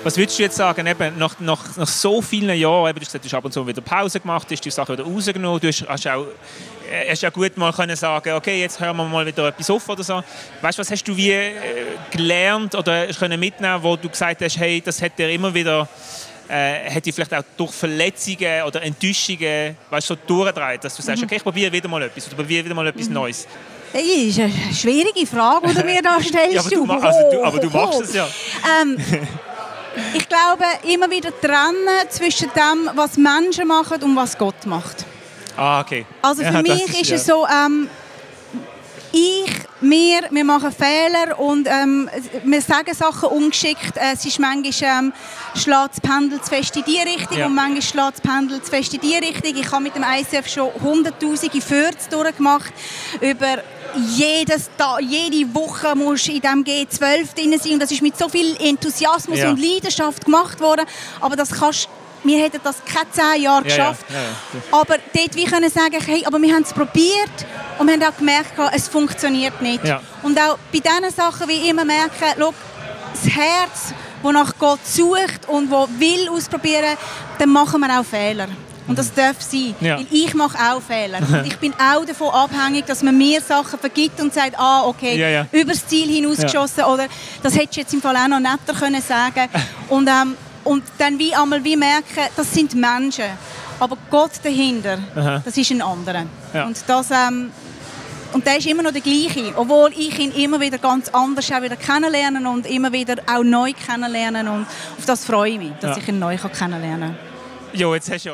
Was würdest du jetzt sagen, eben nach so vielen Jahren, eben, du hast gesagt, du hast ab und zu wieder Pause gemacht, hast die Sachen wieder rausgenommen, du hast ja gut mal können sagen, okay, jetzt hören wir mal wieder etwas auf oder so. Weißt du, was hast du gelernt oder können mitnehmen, wo du gesagt hast, hey, das hat dir immer wieder, hat dich vielleicht auch durch Verletzungen oder Enttäuschungen, weißt du, so durchgedreht, dass du sagst, okay, ich probiere wieder mal etwas oder probiere wieder mal etwas Neues. Das ist eine schwierige Frage, die du mir da stellst. Ja, aber du machst es ja. Ich glaube, immer wieder trennen zwischen dem, was Menschen machen und was Gott macht. Ah, okay. Also für mich ist es so, wir machen Fehler und wir sagen Sachen ungeschickt. Es ist manchmal schlägt das Pendel zu fest in die Richtung und manchmal schlägt das Pendel zu fest in die Richtung. Ich habe mit dem ICF schon hunderttausende Fürze durchgemacht. Über jede Woche musst du in diesem G12 drin sein. Und das ist mit so viel Enthusiasmus und Leidenschaft gemacht worden. Aber das wir hätten das keine 10 Jahre geschafft. Aber dort wir können sagen, hey, aber wir haben es probiert und wir haben auch gemerkt, es funktioniert nicht. Ja. Und auch bei diesen Sachen, wie ich immer merke, schau, das Herz, das nach Gott sucht und das will ausprobieren, dann machen wir auch Fehler. Und das darf sein, weil ich mache auch Fehler. Und ich bin auch davon abhängig, dass man mir Sachen vergibt und sagt, okay, über das Ziel hinausgeschossen oder das hättest du jetzt im Fall auch noch netter können sagen. Und dann wie merken, das sind Menschen. Aber Gott dahinter, das ist ein anderer. Ja. Und der ist immer noch der gleiche, obwohl ich ihn immer wieder ganz anders auch wieder kennenlernen und immer wieder auch neu kennenlernen. Und auf das freue ich mich, dass ich ihn neu kennenlernen kann. Jo, jetzt hast du